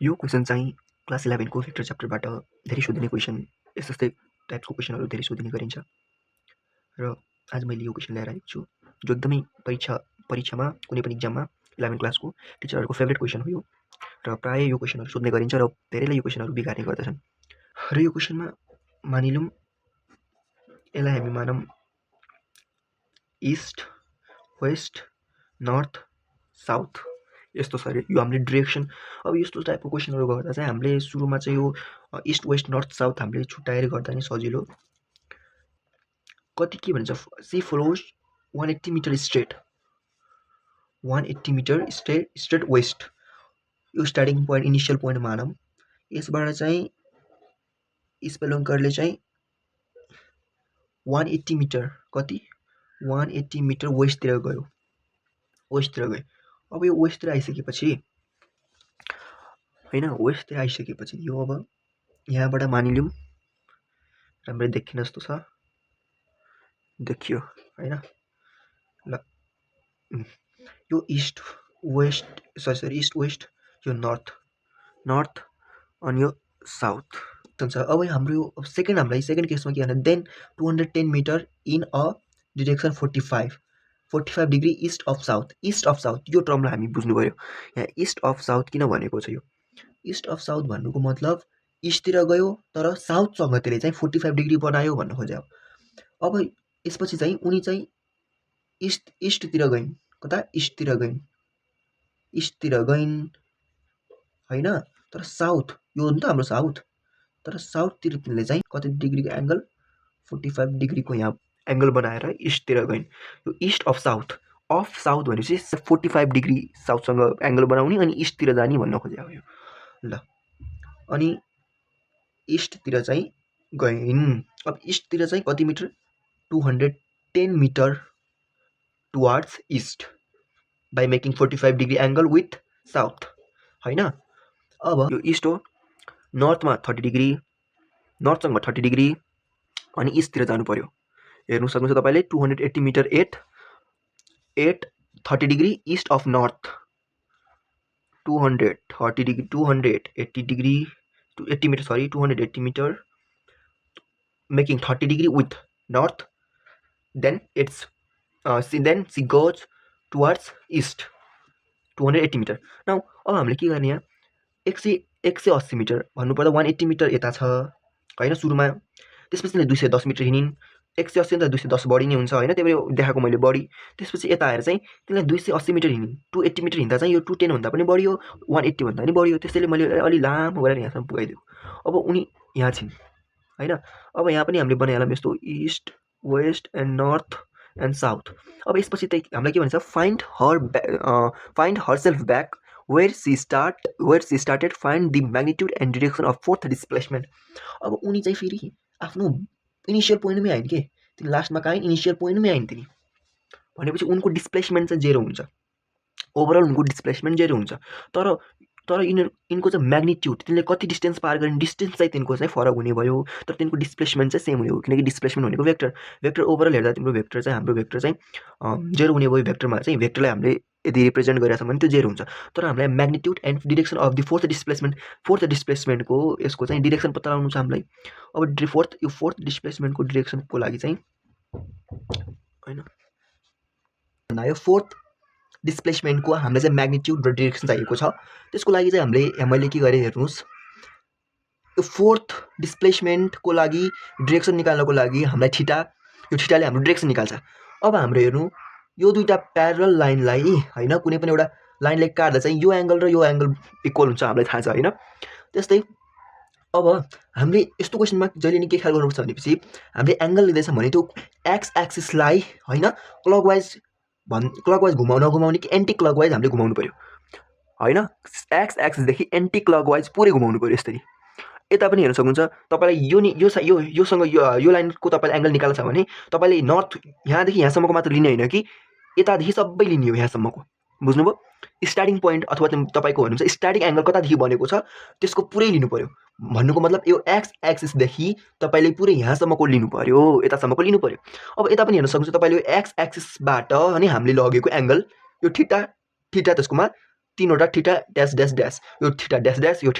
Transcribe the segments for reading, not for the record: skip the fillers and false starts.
यो क्वेसन चाहिँ क्लास 11 को भेक्टर च्याप्टरबाट धेरै सोधिने क्वेसन यस्तै टाइपको क्वेसनहरू धेरै सोधिने गरिन्छ र आज मैले यो क्वेसन ल्याएर आएको छु जो एकदमै परीक्षामा कुनै पनि इक्जाममा 11 क्लासको टिचरहरूको फेभरेट क्वेसन हो यो र प्राय यो क्वेसनहरू सोध्ने गरिन्छ र धेरैले यो क्वेसनहरू बिगार्ने गर्दछन् र यो क्वेसनमा मानिलौँ यसलाई हामी मानौँ इस्ट वेस्ट नर्थ साउथ यस्तो छ अरे यो हामीले डिरेक्सन अब यस्तो टाइपको क्वेसनहरू गर्दा चाहिँ हामीले सुरुमा चाहिँ यो इस्ट वेस्ट नर्थ साउथ हामीले छुट्याएर गर्दा नै सजिलो कति के भन्छ she follows 180 metre straight 180 metre straight west यो स्टार्टिङ पोइन्ट इनिसियल पोइन्ट मानौँ यसबाट चाहिँ स्पेलङ्करले चाहिँ 180 मिटर कति 180 मिटर वेस्टतिर गयो अब यो वेस्टतिर आइसकेपछि हैन वेस्टतिर आइसकेपछि यो अब यहाँबाट मानिलिउँ राम्रै देखिन जस्तो छ देखियो हैन ल यो east west sorry east west यो नर्थ अनि यो साउथ हुन्छ अब हाम्रो यो सेकेन्ड केसमा के भन्दा then 210 metre in a direction 45 degree east of south यो टर्मलाई हामी बुझ्नु पर्यो यहाँ इस्ट अफ साउथ किन भनेको छ यो इस्ट अफ साउथ भन्नुको मतलब इस्टतिर गयो तर साउथसँग त्यसले चाहिँ 45 डिग्री बनायो भन्नु खोज्यो अब यसपछि चाहिँ उनी चाहिँ इस्टतिर गइन् कता इस्टतिर गइन् हैन तर साउथ यो हो नि त हाम्रो साउथ तर साउथतिर तिनले चाहिँ कति डिग्रीको एंगल 45 डिग्रीको यहाँ एंगल बनाएर इस्टतिर गइन् यो इस्ट अफ साउथ भनेपछि 45 डिग्री साउथसँग एंगल बनाउने अनि इस्टतिर जाने भन्न खोजेको हो यो ल अनि इस्टतिर चाहिँ गइन् अब इस्टतिर चाहिँ कति metre 210 metre towards east by making 45 degree angle with south हैन अब यो इस्ट हो नर्थमा 30 डिग्री नर्थसँग 30 डिग्री अनि इस्टतिर जानु पर्यो हेर्नु सक्नुहुन्छ तपाईले 280 metre 30 degree east of north 280 metre making 30 degree with north then she goes towards east 280 metre now अब हामीले के गर्ने यहाँ 180 मिटर भन्नुपर्दा 180 मिटर यता छ हैन सुरुमा त्यसपछि 210 मिटर हिँडिन् 180 भन्दा 210 बढी नै हुन्छ हैन त्यही भएर देखाएको मैले बढी त्यसपछि यता आएर चाहिँ त्यसलाई 280 मिटर हिँडिन् 280 मिटर हिँड्दा चाहिँ यो 210 भन्दा पनि बढी हो 180 भन्दा पनि बढी हो त्यसैले मैले अलि लामो गरेर यहाँसम्म पुगाइदिएको अब उनी यहाँ छिन् हैन अब यहाँ पनि हामीले बनाइहालौँ यस्तो east waste and north and south अब यसपछि त हामीलाई के भन्छ find herself back where she started find the magnitude and direction of fourth displacement अब उनी चाहिँ फेरि आफ्नो इनिशियल पोइन्टमै आइन् के तिनी लास्टमा कहाँ इनिशियल पोइन्टमै आइन् तिनी भनेपछि उनको डिस्प्लेसमेन्ट चाहिँ जेरो हुन्छ ओभरअल उनको डिस्प्लेसमेन्ट जेरो हुन्छ तर यिनको चाहिँ म्याग्निट्युड तिनले कति डिस्टेन्स पार गर्ने डिस्टेन्स चाहिँ तिनको चाहिँ फरक हुने भयो तर तिनको डिस्प्लेसमेन्ट चाहिँ सेम हुने हो किनकि डिस्प्लेसमेन्ट भनेको भेक्टर ओभरअल हेर्दा तिम्रो भेक्टर चाहिँ हाम्रो भेक्टर चाहिँ जेरो हुने भयो भेक्टरमा चाहिँ भेक्टरलाई हामीले यदि रिप्रेजेन्ट गरेका छौँ भने त्यो जेरो हुन्छ तर हामीलाई magnitude and direction of the fourth डिस्प्लेसमेन्टको यसको चाहिँ डिरेक्सन पत्ता लगाउनु छ हामीलाई अब यो फोर्थ डिस्प्लेसमेन्टको डिरेक्सनको लागि चाहिँ हैन यो फोर्थ डिस्प्लेसमेन्टको हामीलाई चाहिँ म्याग्निट्युड र डिरेक्सन चाहिएको छ त्यसको लागि चाहिँ हामीले मैले के गरेँ हेर्नुहोस् यो फोर्थ डिस्प्लेसमेन्टको लागि डिरेक्सन निकाल्नको लागि हामीलाई यो थीटाले हाम्रो डिरेक्सन निकाल्छ अब हाम्रो हेर्नु यो दुईटा प्यारलल लाइनलाई हैन कुनै पनि एउटा लाइनलाई काट्दा चाहिँ यो एंगल र यो एंगल इक्वल हुन्छ हामीलाई थाहा छ हैन त्यस्तै अब हामीले यस्तो क्वेसनमा जहिले नि के ख्याल गर्नुपर्छ भनेपछि हामीले एंगल लिँदैछ भने त्यो एक्स एक्सिसलाई हैन क्लकवाइज घुमाउने कि एन्टी क्लकवाइज हामीले घुमाउनु पर्यो हैन एक्स एक्सिसदेखि एन्टी क्लकवाइज पुरै घुमाउनु पर्यो यसरी यता पनि हेर्न सक्नुहुन्छ तपाईलाई योसँग यो लाइनको तपाईले एंगल निकाल्न छ भने तपाईले नर्थ यहाँदेखि यहाँसम्मको मात्र लिने हैन कि यतादेखि सबै लिने हो यहाँसम्मको बुझ्नुभयो स्टार्टिङ पोइन्ट अथवा तपाईको भन्नुहुन्छ स्टार्टिङ एंगल कतादेखि बनेको छ त्यसको पुरै लिनु पर्यो भन्नुको मतलब यो एक्स एक्सिसदेखि तपाईले पुरै यहाँसम्मको लिनु पर्यो यतासम्मको लिनु पर्यो अब यता पनि हेर्न सक्नुहुन्छ तपाईले यो एक्स एक्सिसबाट अनि हामीले लगेको एंगल यो थीटा त्यसकोमा तीनवटा थीटा ड्यास ड्यास ड्यास, यो थीटा ड्यास ड्यास, यो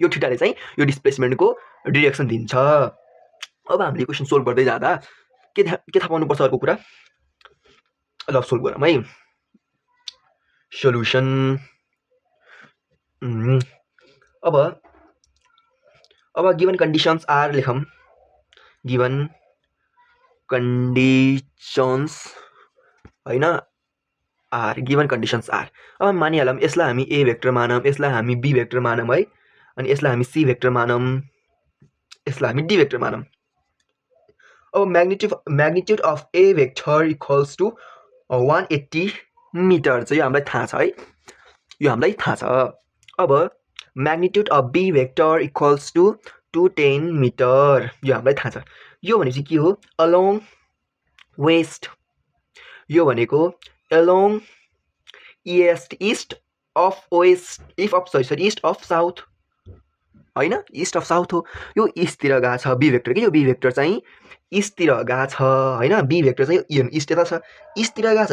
थीटाले चाहिँ यो डिस्प्लेसमेन्टको डिरेक्सन दिन्छ। अब हामीले क्वेसन सोल्भ गर्दै जाँदा के थाहा पाउनुपर्छ अर्को कुरा, ल सोल्भ गरौँ है। सोल्युसन अब गिभन कन्डिसन्स आर लेखौँ, गिभन कन्डिसन्स होइन आर, गिभन कन्डिसन्स आर। अब मानिहालौँ यसलाई हामी ए भेक्टर मानौँ, यसलाई हामी बी भेक्टर मानौँ है, अनि यसलाई हामी सी भेक्टर मानौँ, यसलाई हामी डी भेक्टर मानौँ। अब magnitude of A vector equals to 180 metre चाहिँ हामीलाई थाहा छ है, यो हामीलाई थाहा छ। अब magnitude of B vector equals to 210 metre, यो हामीलाई थाहा छ। यो भनेपछि के हो, अलोङ वेस्ट, यो भनेको along east of west east of south होइन, इस्ट अफ साउथ हो, यो इस्टतिर गएको छ बी भेक्टर कि, यो बी भेक्टर चाहिँ इस्टतिर गएको छ होइन, बी भेक्टर चाहिँ इस्ट यता छ, इस्टतिर गएको छ,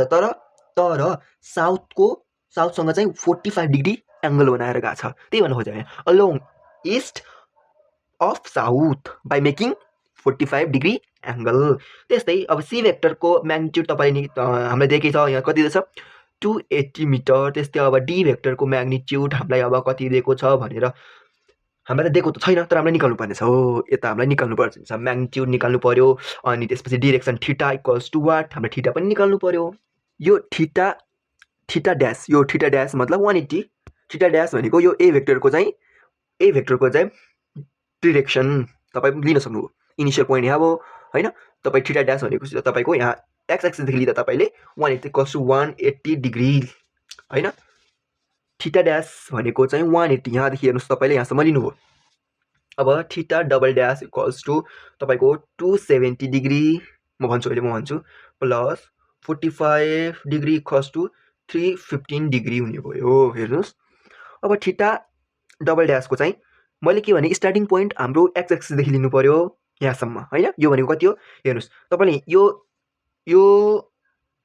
तर साउथसँग चाहिँ 45 डिग्री एङ्गल बनाएर गएको छ, त्यही भन्न खोजेँ along east of south by making 45 degree angle. त्यस्तै अब सी भेक्टरको म्याग्निट्युड तपाईँले हामीलाई दिएकै छ, यहाँ कति छ 280 मिटर। त्यस्तै अब डी भेक्टरको म्याग्निट्युड हामीलाई अब कति दिएको छ भनेर हामीलाई त दिएको त छैन, तर हामीलाई निकाल्नु पर्नेछ हो, यता हामीलाई निकाल्नु पर्छ, म्याग्निट्युड निकाल्नु पर्यो, अनि त्यसपछि direction theta equals to what, हामीले थीटा पनि निकाल्नु पर्यो। यो थीटा ड्यास, यो थीटा ड्यास मतलब 180, थीटा ड्यास भनेको यो ए भेक्टरको चाहिँ डिरेक्सन तपाईँ लिन सक्नुभयो, इनिसियल पोइन्ट यहाँ भयो होइन। तपाईँ थीटा ड्यास भनेको तपाईँको यहाँ एक्स एक्सिसदेखि लिँदा तपाईँले 180 इक्वल्स टु 180 डिग्री होइन, थीटा ड्यास भनेको चाहिँ 180, यहाँदेखि हेर्नुहोस् तपाईँले यहाँसम्म लिनुभयो। अब theta double dash equals to तपाईँको 270 डिग्री म भन्छु plus 45 degree equals to 315 degree हुने भयो, हेर्नुहोस्। अब थीटा डबल ड्यासको चाहिँ मैले के भने स्टार्टिङ पोइन्ट हाम्रो एक्स एक्सिसदेखि लिनु पर्यो यहाँसम्म होइन, यो भनेको कति हो हेर्नुहोस् तपाईँले, यो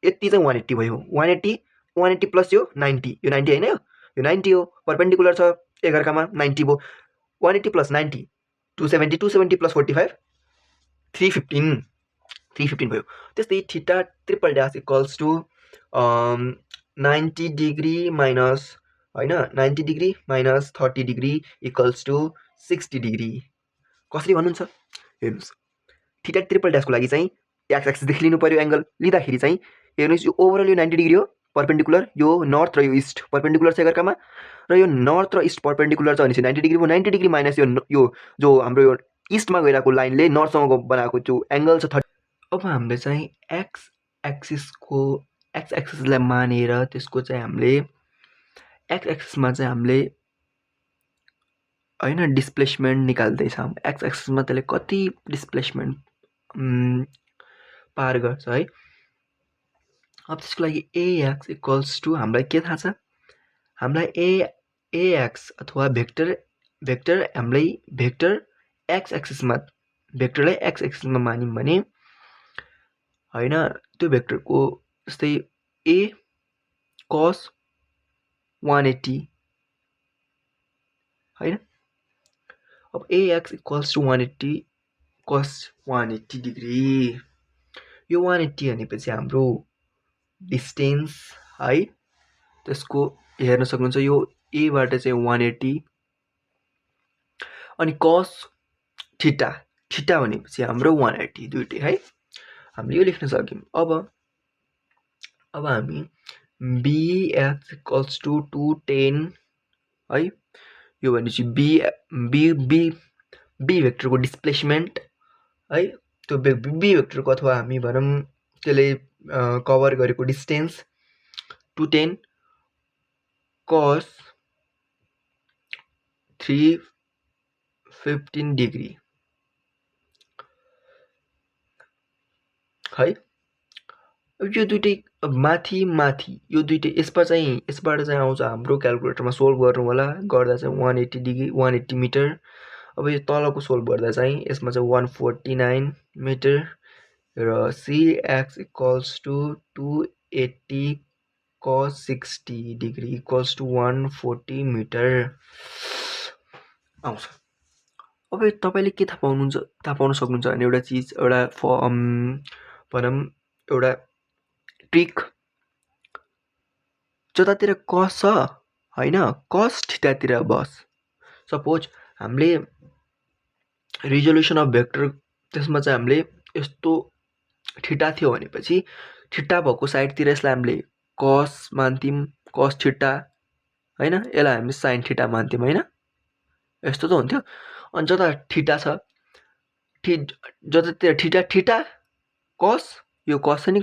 यति चाहिँ 180 भयो, 180 प्लस यो 90 होइन, यो 90 हो, परपेन्डिकुलर छ एघारकामा 90 भयो, 180 प्लस 90 270 प्लस 45 315 भयो। त्यस्तै theta triple dash equals to 90 degree minus होइन, 90 degree minus 30 degree equals to 60 degree. कसरी भन्नुहुन्छ हेर्नुहोस्, थीटा ट्रिपल ड्यासको लागि चाहिँ एक्स एक्सिसदेखि लिनु पर्यो एङ्गल, लिँदाखेरि चाहिँ हेर्नुहोस् यो ओभरअल यो 90 डिग्री हो परपेन्डिकुलर, यो नर्थ र यो इस्ट परपेन्डिकुलर छ एघारकामा, र यो नर्थ र इस्ट परपेन्डिकुलर छ भनेपछि 90 डिग्री भयो, 90 डिग्री माइनस यो जो हाम्रो यो इस्टमा गइरहेको लाइनले नर्थसँग बनाएको जो एङ्गल छ 30। अब हामीले चाहिँ एक्स एक्सिसलाई मानेर त्यसको चाहिँ हामीले एक्स एक्सिसमा चाहिँ हामीले होइन डिस्प्लेसमेन्ट निकाल्दैछौँ, एक्स एक्सिसमा त्यसले कति डिस्प्लेसमेन्ट पार गर्छ है। अब त्यसको लागि एएक्स इक्वल्स टु हामीलाई के थाहा छ, हामीलाई एएक्स अथवा भेक्टर हामीलाई भेक्टरलाई एक्स एक्सिसमा मान्यौँ भने होइन, त्यो भेक्टरको जस्तै ए कस 180 होइन। अब एएक्स इक्वल्स टु 180 कस 180 डिग्री, यो 180 भनेपछि हाम्रो डिस्टेन्स है, त्यसको हेर्न सक्नुहुन्छ यो एबाट चाहिँ 180 अनि कस थीटा भनेपछि हाम्रो 180 दुइटै है, हामीले यो लेख्न सक्यौँ। अब हामी बिएक्स इक्वल्स टु 210 है, यो भनेपछि बी भेक्टरको डिस्प्लेसमेन्ट है, त्यो बी भेक्टरको अथवा हामी भनौँ त्यसले कभर गरेको डिस्टेन्स 210 कस 315 डिग्री है। यो दुइटै माथि यो दुइटै यसबाट चाहिँ आउँछ, हाम्रो क्यालकुलेटरमा सोल्भ गर्नु होला, गर्दा चाहिँ 180 डिग्री 180 मिटर। अब यो तलको सोल्भ गर्दा चाहिँ यसमा चाहिँ 149 मिटर र C x equals to 280 cos 60 degree equals to 140 metre आउँछ। अब तपाईँले के थाहा पाउन सक्नुहुन्छ भने एउटा चिज एउटा भनौँ एउटा ट्रिक जतातिर कस छ होइन कस थिटातिर बस। सपोज हामीले रिजोल्युसन अफ भेक्टर त्यसमा चाहिँ हामीले यस्तो थिटा थियो भनेपछि थिटा भएको साइडतिर यसलाई हामीले कस मान्थ्यौँ कस थिटा होइन यसलाई हामीले साइन थिटा मान्थ्यौँ होइन यस्तो त हुन्थ्यो। अनि जता थिटा छ जतातिर थिटा थिटा कस यो कस छ नि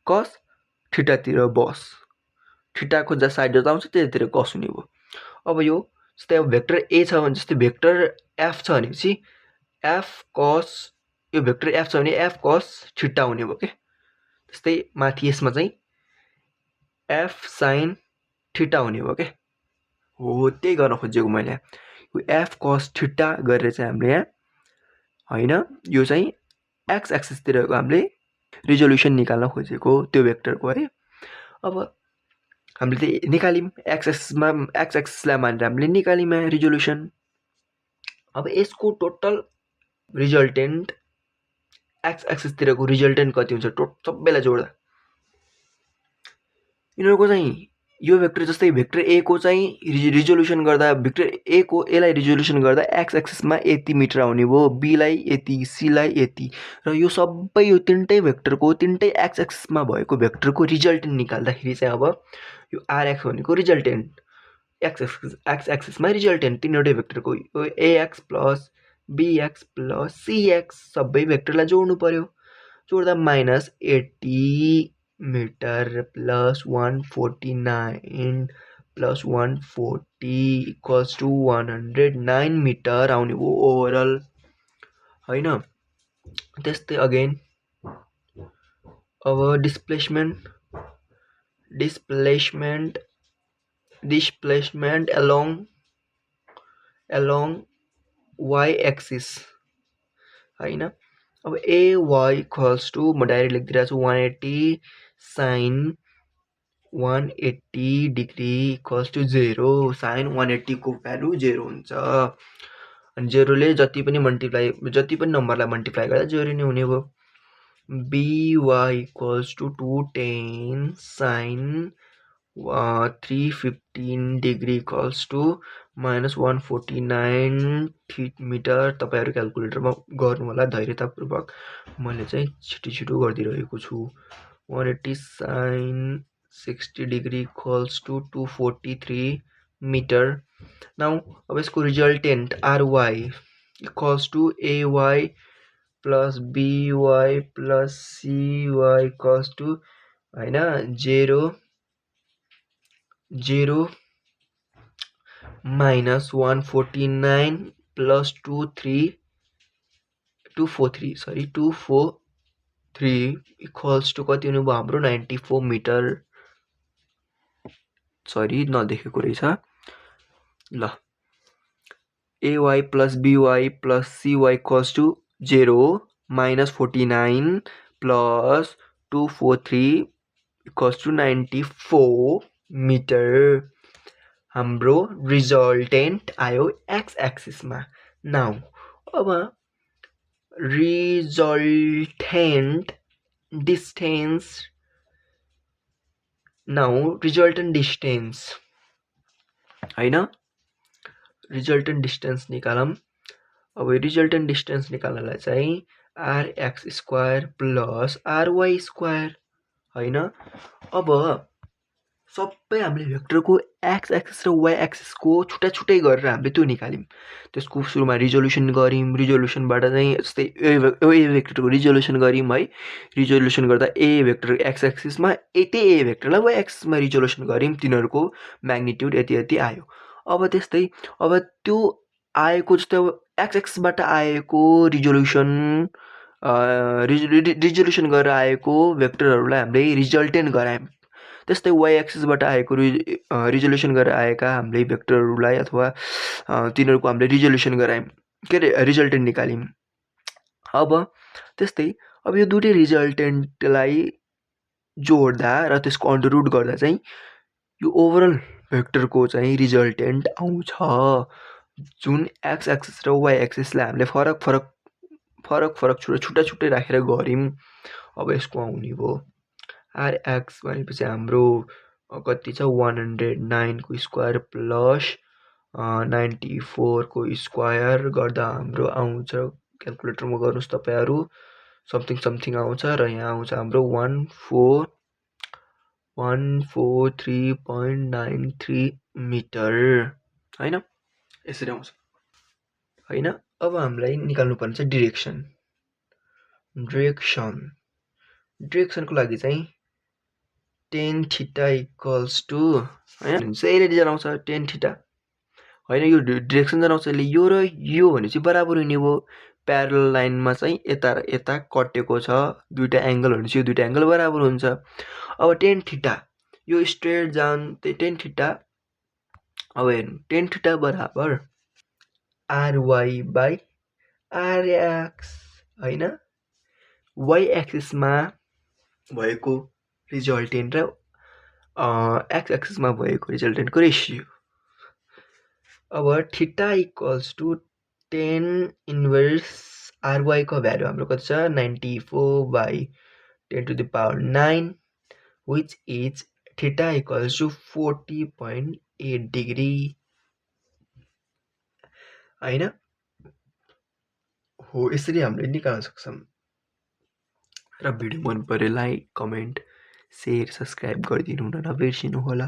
कस थिटातिर बस थिटाको जहाँ साइड जता आउँछ त्यतातिर कस हुने भयो। अब यो जस्तै अब भेक्टर ए छ भने जस्तै भेक्टर एफ छ भनेपछि एफ कस यो भेक्टर एफ छ भने एफ कस थिटा हुने भयो के। त्यस्तै माथि यसमा चाहिँ एफ साइन थिटा हुने भयो के। हो त्यही गर्न खोजेको मैले यो एफ कस थिटा गरेर चाहिँ हामीले यहाँ होइन यो चाहिँ एक्स एक्सिसतिरको हामीले रिजोल्युसन निकाल्न खोजेको त्यो भेक्टरको है। अब हामीले चाहिँ निकाल्यौँ एक्स एक्सिसलाई मानेर हामीले निकाल्यौँ रिजोल्युसन। अब यसको टोटल रिजल्टेन्ट एक्स एक्सिसतिरको रिजल्टेन्ट कति हुन्छ सबैलाई जोड्दा यिनीहरूको चाहिँ यो भेक्टर जस्तै भेक्टर ए को चाहिँ रिजोल्युसन गर्दा भेक्टर ए को यसलाई रिजोल्युसन गर्दा एक्स एक्सिसमा यति मिटर आउने भयो बीलाई यति सीलाई यति र यो सबै यो तिनटै भेक्टरको तिनटै एक्स एक्सिसमा भएको भेक्टरको रिजल्टेन्ट निकाल्दाखेरि चाहिँ अब यो आरएक्स भनेको रिजल्टेन्ट एक्स एक्सिसमा रिजल्टेन्ट तिनवटै भेक्टरको यो A x plus B x plus C x सबै भेक्टरलाई जोड्नु पर्यो। जोड्दा -80 metre plus 149 plus 140 equals to 109 metre आउने भयो ओभरअल होइन। त्यस्तै अगेन अब डिस्प्लेसमेन्ट along y एक्सिस होइन। अब ay इक्वल्स टु म डाइरेक्ट लेखिदिरहेको छु 180 sine 180 degree equals to 0 sine 180 को भ्यालु 0 हुन्छ। अनि 0ले जति पनि नम्बरलाई मल्टिप्लाई गर्दा 0 नै हुने भयो। by equals to 210 sine 315 degree equals to -149 metre. तपाईँहरू क्यालकुलेटरमा गर्नु होला धैर्यतापूर्वक मैले चाहिँ छिटो गरिदिइरहेको छु। 180 sine 60 degree equals to 243 metre. Now अब यसको resultant RY equals to AY plus BY plus CY equals to होइन 0 माइनस 149 प्लस 243 इक्वल्स टु कति हुनु भयो हाम्रो 94 मिटर। सरी नदेखेको रहेछ ल। AY plus BY plus CY equals to 0 minus 49 plus 243 equals to 94 metre हाम्रो रिजल्टेन्ट आयो एक्स एक्सिसमा। नाउ अब रिजल्टेन्ट डिस्टेन्स होइन रिजल्टेन्ट डिस्टेन्स निकालौँ। अब रिजल्टेन्ट डिस्टेन्स निकाल्नलाई चाहिँ RX square plus RY square होइन। अब सबै हामीले भेक्टरको एक्स एक्सिस र वाइ एक्सिसको छुट्टै गरेर हामीले त्यो निकाल्यौँ। त्यसको सुरुमा रिजोल्युसन गऱ्यौँ। रिजोल्युसनबाट चाहिँ जस्तै ए भेक्टरको रिजोल्युसन गऱ्यौँ है। रिजोल्युसन गर्दा ए भेक्टर एक्स एक्सिसमा त्यही ए भेक्टरलाई वाइ एक्सिसमा रिजोल्युसन गऱ्यौँ। तिनीहरूको म्याग्निट्युड यति आयो। अब त्यस्तै अब त्यो आएको जस्तै अब एक्स एक्सिसबाट आएको रिजोल्युसन गरेर आएको भेक्टरहरूलाई हामीले रिजल्टेन्ट गरायौँ। त्यस्तै वाइ एक्सिसबाट आएको रिजोल्युसन गरेर आएका हामीले भेक्टरहरूलाई अथवा तिनीहरूको हामीले रिजोल्युसन गरायौँ के अरे रिजल्टेन्ट निकाल्यौँ। अब त्यस्तै अब यो दुईटै रिजल्टेन्टलाई जोड्दा र त्यसको अन्डर रुट गर्दा चाहिँ यो ओभरअल भेक्टरको चाहिँ रिजल्टेन्ट आउँछ, जुन एक्स एक्सिस र वाइ एक्सिसलाई हामीले फरक फरक छुट्टा छुट्टै राखेर गऱ्यौँ। अब यसको आउने भयो आरएक्स भनेपछि हाम्रो कति छ 109 को स्क्वायर प्लस 94 को स्क्वायर गर्दा हाम्रो आउँछ, क्यालकुलेटरमा गर्नुहोस् तपाईँहरू, समथिङ आउँछ र यहाँ आउँछ हाम्रो 143.93 मिटर होइन, यसरी आउँछ होइन। अब हामीलाई निकाल्नुपर्ने छ डिरेक्सनको लागि चाहिँ टेन थीटा इक्वल्स टु होइन यसले रिजल्ट आउँछ टेन थीटा होइन, यो डिरेक्सन जनाउँछ यसले यो र यो भनेपछि बराबर हुने भयो। प्यारल लाइनमा चाहिँ यता र यता कटेको छ दुईटा एङ्गल भनेपछि यो दुईटा एङ्गल बराबर हुन्छ। अब टेन थीटा यो स्ट्रेट जान टेन थीटा, अब हेर्नु टेन थीटा बराबर आरवाई बाई आरएक्स होइन, वाइ एक्सिसमा भएको रिजल्टेन्ट र एक्स एक्सिसमा भएको रिजल्टेन्टको रेसियो। अब थीटा इक्वल्स टु 10 इन्भर्स आरवाईको भ्यालु हाम्रो कति छ 94/10⁹, which is theta equals to 40.8 degree होइन हो। यसरी हामीले निकाल्न सक्छौँ। र भिडियो मन परे लाइक कमेन्ट सेयर सब्सक्राइब गरिदिनु हुन नबिर्सिनु होला।